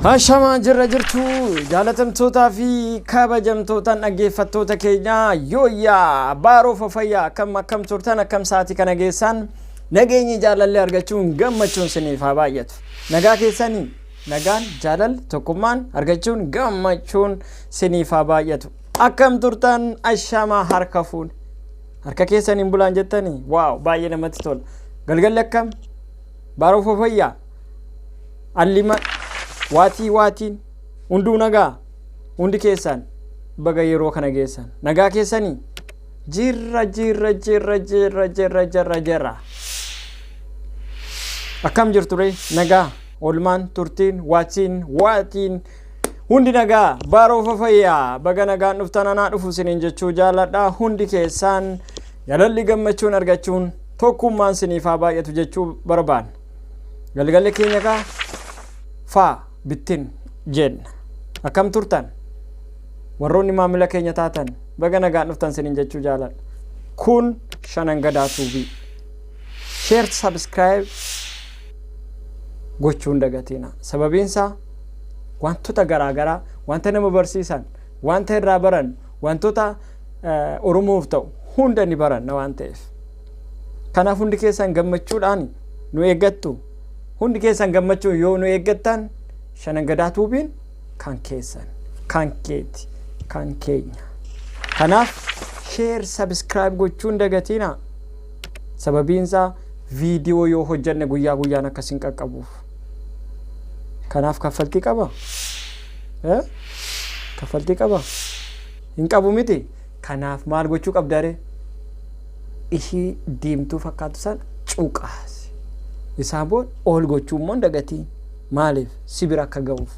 Hashamaa jirra jirtu, jaalatamtootaa fi kabajamtootaan dhaggeeffattoota keenya. Yooyyaa, baaroo fafayyaa, akkam akkam turtan? Akkam sa'aatii kana geessan? Nageenyi, jaalalli, argachuun gammachuun siniif haa baay'atu. Nagaa keessanii? Nagaan, jaalalli, tokkummaan, argachuun gammachuun siniif haa baay'atu. Akkam turtan? Ashamaa, harka fuun harka keessaniin bulaan jettanii? Wow, baay'ee namatti tola. Galgalli akkam? Baaroo fafayyaa, allima waatii waatiin hunduu nagaa? Hundi keessan baga yeroo kana geessan. Nagaa keessanii? Jirra, jirra, jirra, jirra, jirra, jirra, jirra. Akkam jirtu ree? Nagaa, oolmaan, turtiin, waatiin waatiin hundi nagaa? Baaroo fafayyaa, baga nagaan dhuftan. Anaa dhufu isiniin jechuu jaaladha. Hundi keessaan jaalalli, gammachuun, argachuun, tokkummaan siniif haa baay'atu jechuu barbaanna. Galgalli keenya kaa faa bittin jenna. Akkam turtan? Warroonni maamila keenya taatan, baga nagaan dhuftan siniin jechuu jaaladha. Kun Shanan Gadaa Tuubii. Share, subscribe gochuun dagatiina. Sababiinsaa wantoota garaagaraa, wanta nama barsiisan, wanta irraa baran, wantoota Oromoof ta'u hunda ni baranna waan ta'eef. Kanaaf hundi keessan gammachuudhaan nu eeggattu. Hundi keessan gammachuun yoo nu eeggattan, Shanan Gadaa Tuubiin kan keessan, kan keeti, kan keenya. Kanaaf share, subscribe gochuun dagatiina. Sababiinsaa viidiyoo yoo hojjanne guyyaa guyyaan akkasin qaqqabuuf. Kanaaf kaffaltii qaba? Kaffaltii qaba? Hin qabu miti. Kanaaf maal gochuu qabdaree? Ishii diimtuu fakkaatu sana cuqaasi. Isaa booda ol gochuu immoo dagatii. Maaliif? Si bira akka ga'uuf.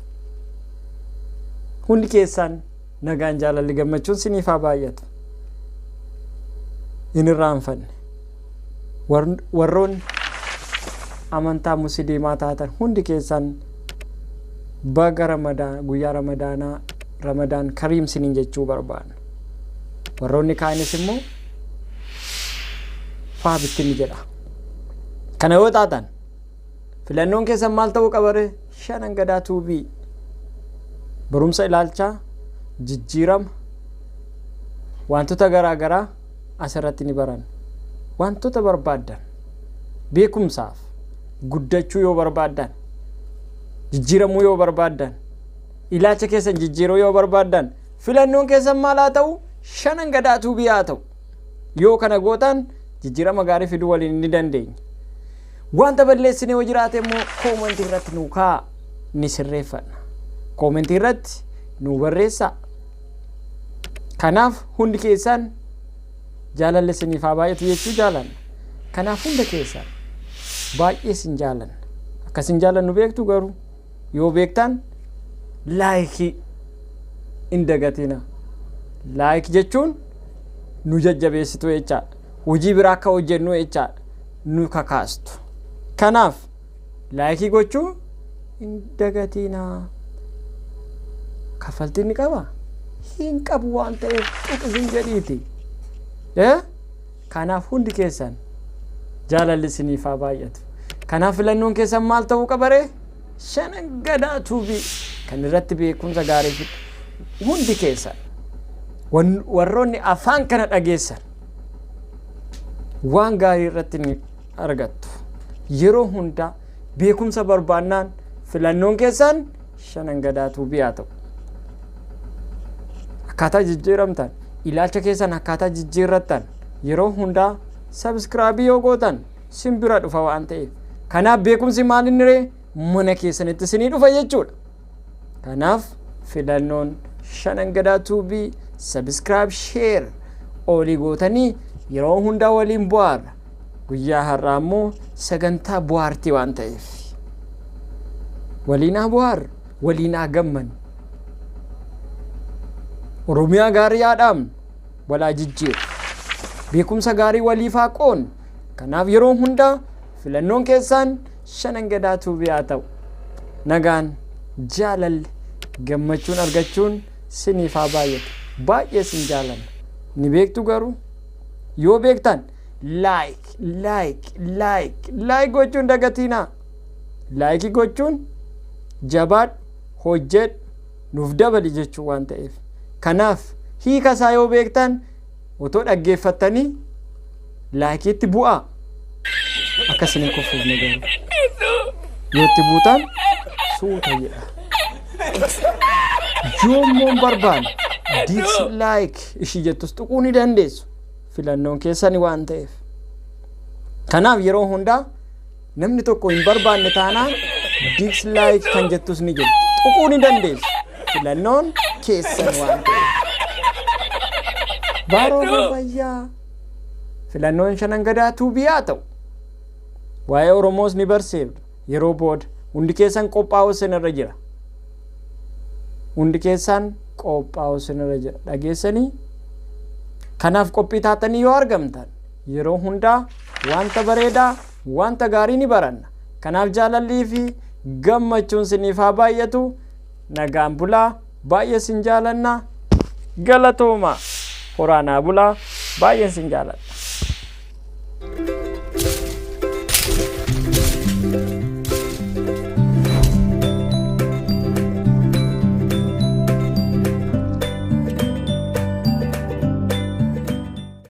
Hundi keessan nagaan, jaalalli, gammachuun siniif haa baay'atu. Hin irraanfanne. Warroonni amantaa Musliimaa taatan hundi keessan baga Ramadaan, guyyaa Ramadaanaa, Ramadaan Kariim siniin jechuu barbaanna. Warroonni kaanis immoo faa bittinni jedha. Kana yoo taatan filannoon keessan maal ta'uu qabare? Shanan Gadaa Tuubii. Barumsa ilaalchaa, jijjiirama, wantoota garaa garaa asirratti ni baran. Wantoota barbaaddan, beekumsaaf guddachuu yoo barbaaddan, jijjiiramuu yoo barbaaddan, ilaalcha keessan jijjiiruu yoo barbaaddan, filannoon keessan maal haa ta'u? Shanan Gadaa Tuubii haa ta'u. Yoo kana gootan jijjiirama gaarii fiduu waliin ni dandeenya. Wanta balleessine yoo jiraate immoo koomentii irratti nu kaa, ni sirreeffanna. Koomentii irratti nu barreessaa. Kanaaf hundi keessan jaalalli isiniif haa baay'atu jechuu jaalanna. Kanaaf hunda keessan baay'ee isin jaalanna. Akka isin jaalannu beektu garuu? Yoo beektan like hin dagatina. Like jechuun nu jajjabeessitu jechaadha. Hojii biraa akka hojjennu jechaadha. Nu kakaastu. Kanaaf like gochuu hin dagatina. Kaffaltiin ni qaba? Hin qabu waan ta'eef tuqi jedhiiti. Kanaaf hundi keessan jaalalli isiniif haa baay'atu. Kanaaf filannoon keessan maal ta'uu qabaree? Shanan Gadaa Tuubii kan irratti beekumsa gaarii fidu. Hundi keessan warroonni afaan kana dhageessan waan gaarii irratti ni argattu. Yeroo hundaa beekumsa barbaannaan filannoon keessan Shanan Gadaa Tuubii haa ta'u. Akkaataa jijjiiramtan, ilaalcha keessan akkaataa jijjiirrattan, yeroo hundaa subscribe yoo gootan sin bira dhufa waan ta'eef. Kanaaf beekumsi maal inni ree? Mana keessanitti isinii dhufa jechuudha. Kanaaf filannoon Shanan Gadaa Tuubii, subscribe, share olii gootanii yeroo hundaa waliin bu'aarra. Guyyaa har'aa immoo sagantaa bu'aartii waan ta'eef waliin haa bu'aarru, waliin haa gammannu. Oromiyaa gaarii haa dhaabnu, walaa jijjiiru. Beekumsa gaarii waliif haa qoonnu. Kanaaf yeroo hundaa filannoon keessaan Shanan Gadaa Tuubii haa ta'u. Nagaan, jaalalli, gammachuun, argachuun siniif haa baay'atu. Baay'ee sin jaalanna. Ni beektu garuu? Yoo beektan like, like, like, like gochuun dagatiinaa. Like gochuun jabaadhu. Hojjedhu, nuuf dabali jechuu waan ta'eef. Kanaaf hiika isaa yoo beektan otoo dhaggeeffattanii laayikiitti bu'aa. Akka isin hin kuffiifne garuu. Yoo itti buutan suuta jedha. Yoommoo hin barbaanne dislike ishii jettus tuquu ni dandeessu. Filannoon keessani waan ta'eef. Kanaaf yeroo hundaa namni tokko hin barbaanne taanaan dislike kan jettus ni jirti. Tuquu ni dandeessu. Filannoon keessan waan ta'eef. Baaroo fayyaa. Filannoon shanan gadaa tuubii haa ta'u. Waa'ee Oromoos ni barsiifna. Yeroo booda hundi keessan qophaa'uu isinirra jira. Hundi keessan qophaa'uu isinirra jira. Dhageessanii? Kanaaf qophii taatanii yoo argamtan yeroo hundaa wanta bareedaa, wanta gaarii ni baranna. Kanaaf jaalallii fi gammachuun siniif haa baay'atu. Nagaan bulaa, baay'ee sin jaalanna. Galatooma. Horaanaa bulaa, baay'een sin jaaladha.